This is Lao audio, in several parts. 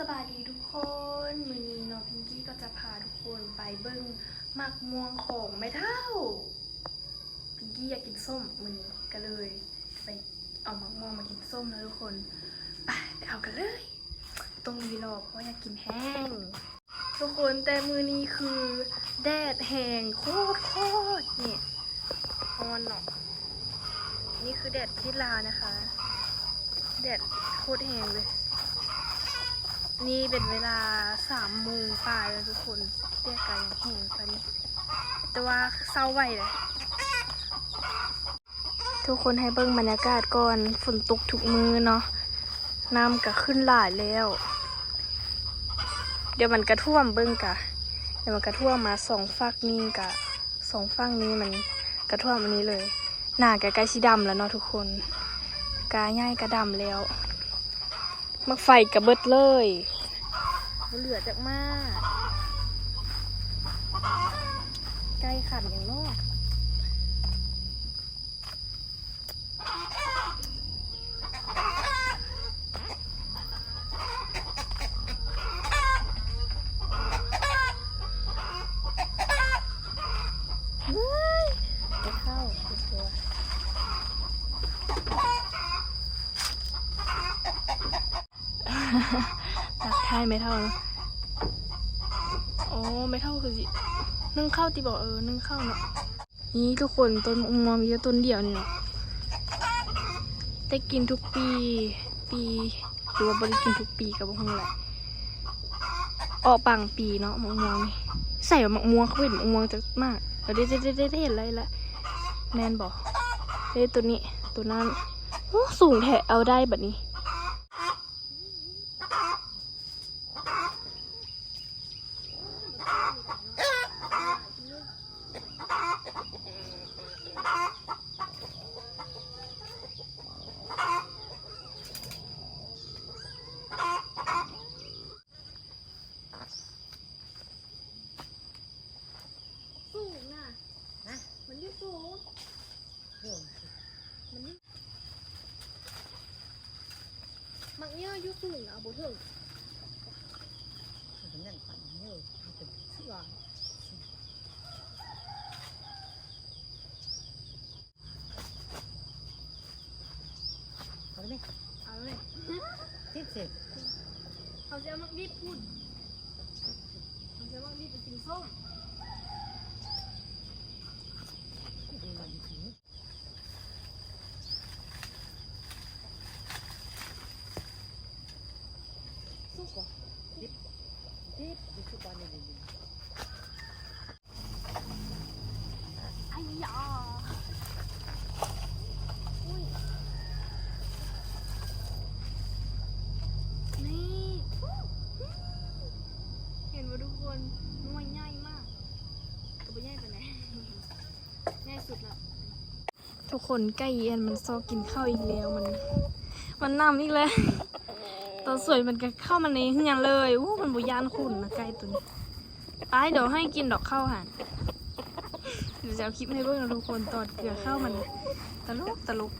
ສະບາຍດີທຸກຄົນ ມື້ນີ້ນ້ອງພິງກີ້ກໍຈະພາທຸກຄົນໄປເບິ່ງໝາກມ່ວງຂອງແມ່ເຖົ້າ. ພິງກີ້ຢາກກິນສົ້ມມື້ນີ້ ກໍເລີຍໄປເອົາໝາກມ່ວງມາກິນສົ້ມເນາະທຸກຄົນ. ໄປ ໄປເອົາກັນເລີຍ. ຕ້ອງລີລໍ ເພາະວ່າຢາກກິນແຮງ. ທຸກຄົນ ແຕ່ມື້ນີ້ຄືແດດແຮງໂຄດໆ ນີ້ ຮ້ອນເນາະ. ນີ້ຄືແດດປະເທດລາວນະຄະ ແດດໂຄດແຮງເລີຍ. ນີ້ເປັນເວລາສາມໂມງປາຍແລ້ວທຸກຄົນ ແດດກະຍັງແຮງປານນີ້ ແຕ່ວ່າເຊົາໄວເລີຍ. ທຸກຄົນ ໃຫ້ເບິ່ງບັນຍາກາດກ່ອນ ຝົນຕົກທຸກມື້ເນາະ ນ້ຳກະຂຶ້ນຫຼາຍແລ້ວ ດຽວມັນກະຖ້ວມ ເບິ່ງກະ ດຽວມັນກະຖ້ວມມາສອງຟາກນີ້ກະ ສອງຝັ່ງນີ້ມັນກະຖ້ວມອັນນີ້ເລີຍ. ໜ້າກະໃກ້ຊິດຳແລ້ວເນາະທຸກຄົນ ກ້າໃຫຍ່ກະດຳແລ້ວ. ໝາກໄຟກະເບິດເລີຍ ບໍ່ເຫຼືອຈັກໝາກ ໄກ່ຂັນຫຍັງເນາະ. ເຮີ້ຍ ໄປເຂົ້າ ໄປຕົວະ. ທັກທາຍແມ່ເຖົ້າເນາະ. ໂອ້ ແມ່ເຖົ້າຄືຊິ ໜຶ້ງເຂົ້າຕິບໍ? ເອີ ໜຶ້ງເຂົ້າເນາະ. ນີ້ທຸກຄົນ ຕົ້ນໝາກມ່ວງມີແຕ່ຕົ້ນດຽວນີ້ເນາະ ໄດ້ກິນທຸກປີ ປີ ຫຼືວ່າບໍ່ໄດ້ກິນທຸກປີກໍບໍ່ຮູ້ແຫຼະ. ອອກບາງປີເນາະ ໝາກມ່ວງນີ້. ໃສ່ວ່າໝາກມ່ວງ ເຂົາເຫັນໝາກມ່ວງຈັກໝາກ ເອີ ເດ້ໆໆ ເຫັນແລ້ວ ເຫັນແລ້ວ ແມ່ນບໍ່? ເດ້ ໂຕນີ້ ໂຕນັ້ນ. ໂອ້ ສູງແທ້ ເອົາໄດ້ບັດນີ້. ສູງນະ ຮະ ມັນຢູ່ສູງ ມັນຢູ່ ມັກເຍີ້ຢູ່ສູງນະ ເອົາບໍ່ເຖິງ. ເປັນຫຍັງປານເຍີ້ ເປັນເສືອ. ເອົາໄດ້ໄໝ? ເອົາເລີຍ. ຕິດເສດ. ເຮົາຊິເອົາໝາກດິບພຸ້ນ. ເຮົາຊິເອົາໝາກດິບໄປກິນສົ້ມ. ສຸກບໍ່? ດິບ. ດິບ. ສຸກບໍ່? ນີ້ໆໆ. ໄອ້ຢາ ອຸ້ຍ ນີ້ ເຫັນບໍ່ທຸກຄົນ? ໜ່ວຍໃຫຍ່ມາກ ກໍບໍ່ໃຫຍ່ປານໃດ ໃຫຍ່ສຸດລະ. ທຸກຄົນ ໄກ່ອີ່ອັນມັນຊອກກິນເຂົ້າອີກແລ້ວ ມັນ ມັນນຳອີກແລ້ວ. ຕອນສວຍມັນກໍເຂົ້າມາໃນເຮືອນເລີຍ. ໂອ້ ມັນບໍ່ຢ້ານຄົນນະ ໄກ່ໂຕນີ້. ໄປ ດຽວໃຫ້ກິນດອກເຂົ້າຫັ້ນ. ດຽວຈະເອົາຄລິບໃຫ້ເບິ່ງນະທຸກຄົນ ຕອນເກືອເຂົ້າມັນ. ຕະຫຼົກ ຕະຫຼົກ.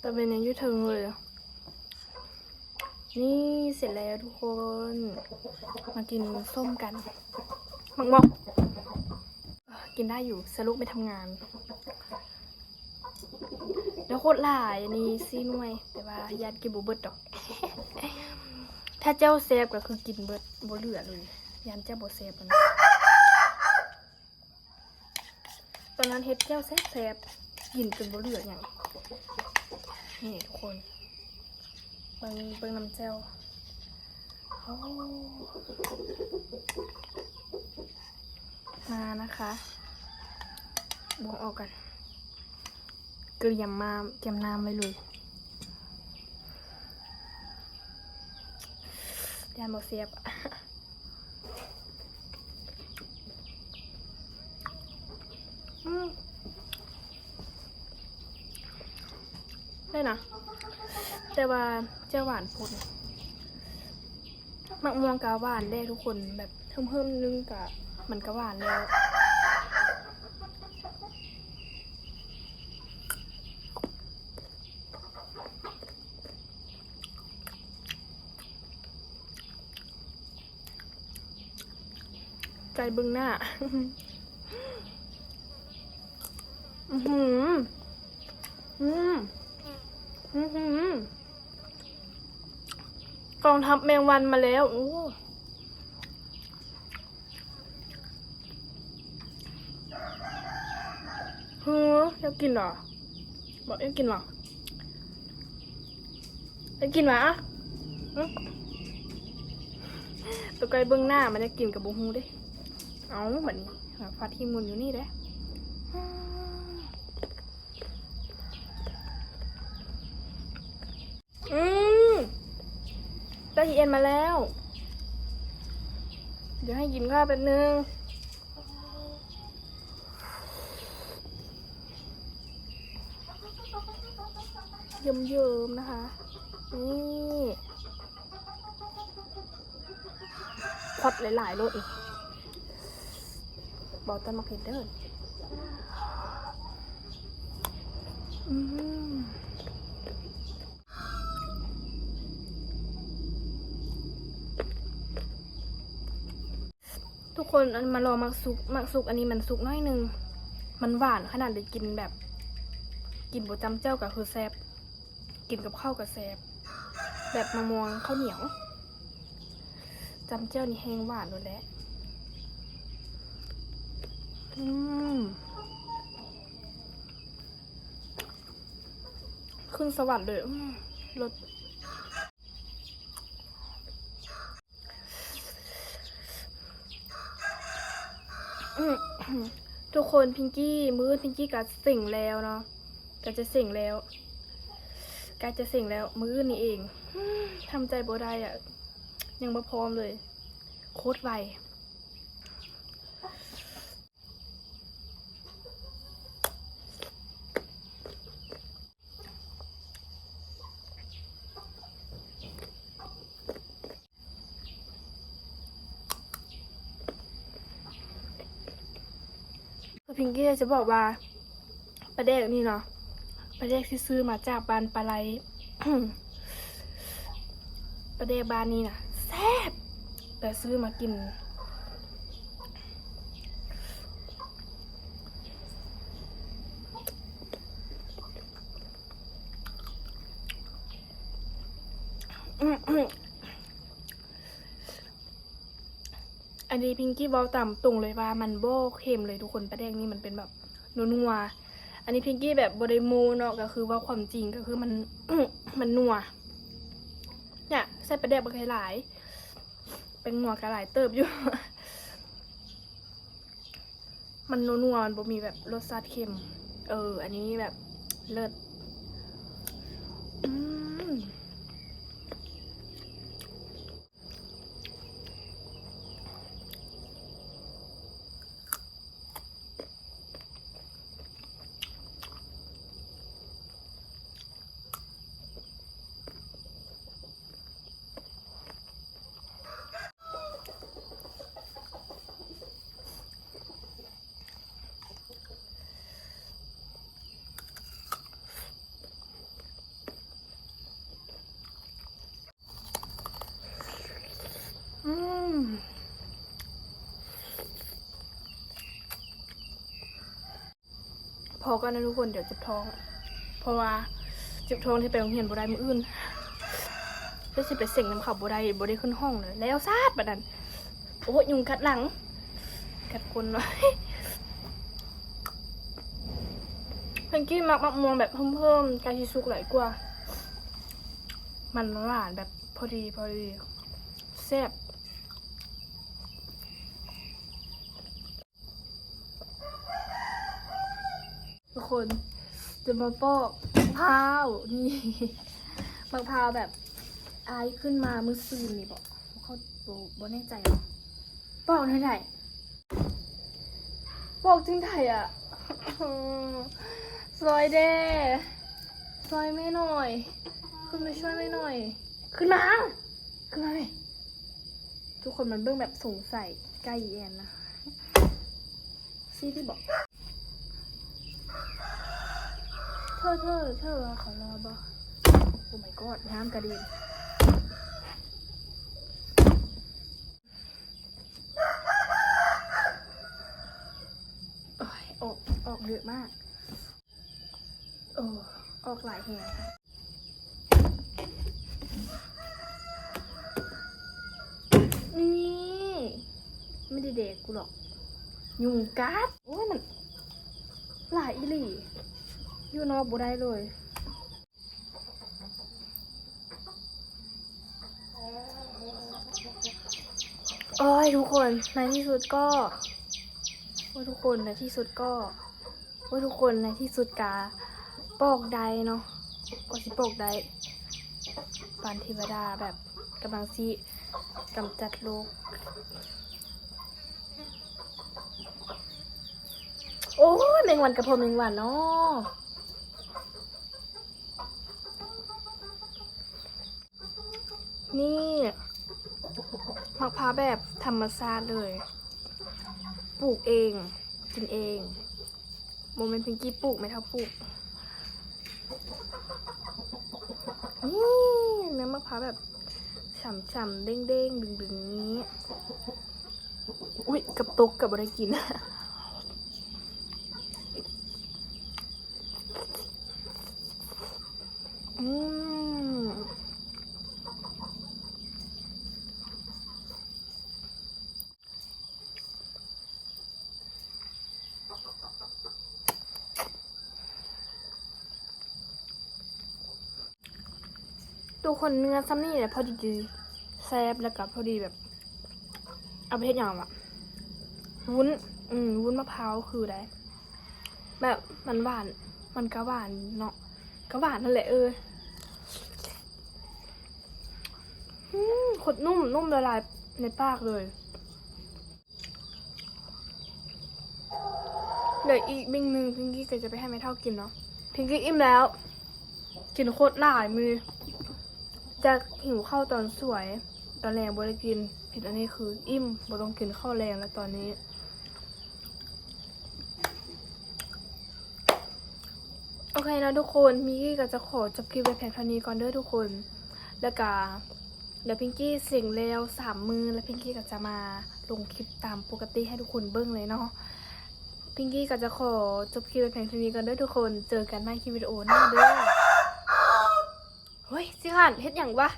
ຕາເປັນຫຍັງຢູ່ເທິງເລີຍ. ນີ້ເສັດແລ້ວທຸກຄົນ ມາກິນສົ້ມກັນ. ໝາກມ່ວງ ກິນໄດ້ຢູ່ ສະຫຼຸບໄປທຳງານ. ແລ້ວໂຄດຫຼາຍ ອັນນີ້ສີ່ໜ່ວຍ ແຕ່ວ່າຢ້ານກິນບໍ່ເບິດດອກ. ຖ້າແຈ່ວແຊບກໍຄືກິນເບິດ ບໍ່ເຫຼືອເລີຍ. ຢ້ານແຈ່ວບໍ່ແຊບຫັ້ນນະ. ຕອນນັ້ນເຮັດແຈ່ວແຊບໆ ກິນຈົນບໍ່ເຫຼືອຫຍັງ. ນີ້ທຸກຄົນ ເບິ່ງ ເບິ່ງນ້ຳແຈ່ວ. ໂອ້ ມານະຄະ ບວງອອກກັນ. ກຽມມາ ກຽມນ້ຳໄວ້ເລີຍ. ຢ້ານບໍ່ແຊບ. ອືມ. ໄດ້ນະ ແຕ່ວ່າແຈ່ວຫວານໂພດ. ໝາກມ່ວງກະຫວານແດ່ທຸກຄົນ ແບບເຫິ້ມໆໜຶ່ງກະ ມັນກະຫວານແລ້ວ. ໄກ່ເບິ່ງໜ້າ. ອືຫື ອືມ ອືຫື ກອງທັບແມງວັນມາແລ້ວ. ໂອ້ ເຮີ ຢາກກິນຫວາ? ບໍ່ຢາກກິນຫວາ? ຢາກກິນຫວາ? ອະ ໂຕໄກ່ເບິ່ງໜ້າ ມັນຢາກກິນກະບໍ່ຮູ້ເດ້. ເອົາ ບັດນີ້ ຟາດທີ່ໝຸນຢູ່ນີ້ເດ້. ອືມ ໄດ້ເອັນມາແລ້ວ. ດຽວໃຫ້ກິນຂ້າວແປັບໜຶ່ງ. ເຍິ້ມໆ ນະຄະ ນີ້ ຄວັດຫຼາຍໆໂລດ. ບໍ່ຕ້ອງມາເຜັດເດີ. ອືມ ທຸກຄົນ ອັນມາລອງໝາກສຸກ. ໝາກສຸກອັນນີ້ມັນສຸກໜ້ອຍໜຶ່ງ ມັນຫວານຂະໜາດເລີຍ. ກິນແບບ ກິນບໍ່ຈ້ຳແຈ່ວກະຄືແຊບ ກິນກັບເຂົ້າກະແຊບ ແບບມະມ່ວງເຂົ້າໜຽວ. ຈ້ຳແຈ່ວນີ້ແຮງຫວານໂລດແຫຼະ. ອືມ ຂຶ້ນສະຫວັນເລີຍ. ອືມ ລົດ ອືມ ທຸກຄົນ ພິງກີ້ ມື້ອື່ນພິງກີ້ກະເສັງແລ້ວເນາະ ກະຈະເສັງແລ້ວ ກະຈະເສັງແລ້ວ ມື້ອື່ນນີ້ເອງ. ທຳໃຈບໍ່ໄດ້ອະ ຍັງບໍ່ພ້ອມເລີຍ ໂຄດໄວ. ພິງກີ້ຈະບອກວ່າ ປາແດກນີ້ເນາະ ປາແດກທີ່ຊື້ມາຈາກບ້ານປາໄລ ປາແດກບ້ານນີ້ນະແຊບ ແຕ່ຊື້ມາກິນ ອັນນີ້ພິງກີ້ເວົ້າຕາມຕົງເລີຍວ່າມັນບໍ່ເຄັມເລີຍທຸກຄົນ ປາແດກນີ້ມັນເປັນແບບນົວໆ. ອັນນີ້ພິງກີ້ແບບບໍ່ໄດ້ໂມ້ເນາະ ກະຄືເວົ້າຄວາມຈິງ ກະຄືມັນ ມັນນົວ ເນີ້ຍ ໃສ່ປາແດກບັກຫຼາຍໆ ແປ້ງນົວກະຫຼາຍເຕີບຢູ່ ມັນນົວໆ ມັນບໍ່ມີແບບລົດຊາດເຄັມ. ເອີ ອັນນີ້ແບບເລີດ. ອືມ. ອືມ ພໍກ່ອນນະທຸກຄົນ ດຽວເຈັບທ້ອງ ເພາະວ່າເຈັບທ້ອງ ຊິໄປໂຮງຮຽນບໍ່ໄດ້ມື້ອື່ນ ແລ້ວຊິໄປເສັງນຳເຂົາບໍ່ໄດ້ ບໍ່ໄດ້ຂຶ້ນຫ້ອງເລີຍ ແລ້ວຊາດບາດນັ້ນ. ໂອ້ຍ ຍຸງກັດຫຼັງ ກັດກົ້ນ. ເພິ່ນກິນໝາກ ໝາກມ່ວງແບບເພີ່ມໆ ໃກ້ຊິສຸກຫຼາຍກວ່າ ມັນຫວານແບບພໍດີ ພໍດີ ແຊບ. ທຸກຄົນ ຈະມາປອກໝາກພ້າວ ນີ້ ໝາກພ້າວແບບອ້າຍຂຶ້ນມາມື້ຊືນນີ້ບໍ ເຂົາ ບໍ່ ບໍ່ແນ່ໃຈ ປອກແນວໃດ ປອກຈັ່ງໃດອະ ຊ່ອຍແດ່. ຊ່ວຍແມ່ໜ່ອຍ ຂຶ້ນມາຊ່ວຍແມ່ໜ່ອຍ ຂຶ້ນມາ ຂຶ້ນມາແມ່. ທຸກຄົນມັນເບິ່ງແບບສົງໄສໄກ່ແອນນະ. ຊີ້ທີ່ບອກ ເທີ ເທີ ເທີວ່າເຂົາລາວບໍ່? Oh my god ນ້ຳກະເດັນ. ໂອ້ຍ ອອກ ອອກເຍອະມາກ. ໂອ້ ອອກຫຼາຍແຮງ. ນີ້ ບໍ່ໄດ້ແດກກູດອກ ຍຸງກັດ. ໂອ້ຍ ມັນຫຼາຍອີ່ຫຼີ ຢູ່ນອກບໍ່ໄດ້ເລີຍ. ໂອ້ຍ ທຸກຄົນ ໃນທີ່ສຸດກໍ ໂອ້ຍ ທຸກຄົນ ໃນທີ່ສຸດກໍ ໂອ້ຍ ທຸກຄົນ ໃນທີ່ສຸດກະປອກໄດ້ເນາະ ກໍຊິປອກໄດ້ ປານເທວະດາແບບກຳລັງຊິກຳຈັດໂລກ. ໂອ້ຍ ແມງວັນກະພໍແມງວັນເນາະ. ນີ້ ໝາກພ້າວແບບທຳມະຊາດເລີຍ ປູກເອງ ກິນເອງ ບໍ່ແມ່ນພິງກີ້ປູກ ແມ່ເຖົ້າປູກ. ນີ້ ເນື້ອໝາກພ້າວແບບ ຊ່ຳໆ ເດ້ງໆ ດຶງໆ ນີ້. ອຸ້ຍ ເກືອບຕົກ ເກືອບບໍ່ໄດ້ກິນ. ອືມ ທຸກຄົນ ເນື້ອຊ່ຳນີ້ແຫຼະ ພໍດີ ແຊບ ແລ້ວກະພໍດີແບບ ເອົາໄປເຮັດຫຍັງວະ ວຸ້ນ ອືມ ວຸ້ນໝາກພ້າວຄືໃດ ແບບມັນຫວານ ມັນກະຫວານເນາະ ກະຫວານຫັ້ນແຫຼະ ເອີ ອືມ ໂຄດນຸ້ມ ນຸ້ມລະລາຍໃນປາກເລີຍ. ເຫຼືອອີກບິ່ງໜຶ່ງ ພິງກີ້ກໍຈະໄປໃຫ້ແມ່ເຖົ້າກິນເນາະ. ພິງກີ້ອີ່ມແລ້ວ ກິນໂຄດຫຼາຍມື້ ຈາກຫິວເຂົ້າຕອນສວຍ ຕອນແລງບໍ່ໄດ້ກິນ. ກິນອັນນີ້ຄືອີ່ມ ບໍ່ຕ້ອງກິນເຂົ້າແລງແລ້ວຕອນນີ້. ໂອເຄເນາະທຸກຄົນ ພິງກີ້ກໍຈະຂໍຈົບຄລິບໄວ້ພຽງເທົ່ານີ້ກ່ອນເດີທຸກຄົນ ແລ້ວກະ ດຽວພິງກີ້ເສັງແລ້ວສາມມື້ ແລ້ວພິງກີ້ກໍຈະມາລົງຄລິບຕາມປົກກະຕິໃຫ້ທຸກຄົນເບິ່ງເລີຍເນາະ. ພິງກີ້ກໍຈະຂໍຈົບຄລິບໄວ້ພຽງເທົ່ານີ້ກ່ອນເດີທຸກຄົນ ເຈີກັນໃໝ່ຄລິບວິດີໂອໜ້າເດີ. ໂອ້ຍ ຊິຫັ້ນເຮັດຫຍັງວະ?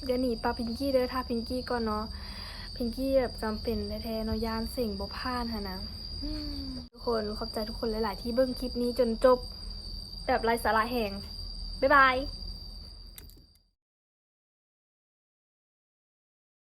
ດຽວໜີປະພິງກີ້ເດີ ຖ້າພິງກີ້ກ່ອນເນາະ. ພິງກີ້ແບບຈຳເປັນແທ້ໆເນາະ ຢ້ານເສັງບໍ່ຜ່ານຫັ້ນນະ. ອືມ ທຸກຄົນ ຂອບໃຈທຸກຄົນຫຼາຍໆທີ່ເບິ່ງຄລິບນີ້ຈົນຈົບ ແບບໄຮ້ສາລະແຮງ. ບາຍບາຍ.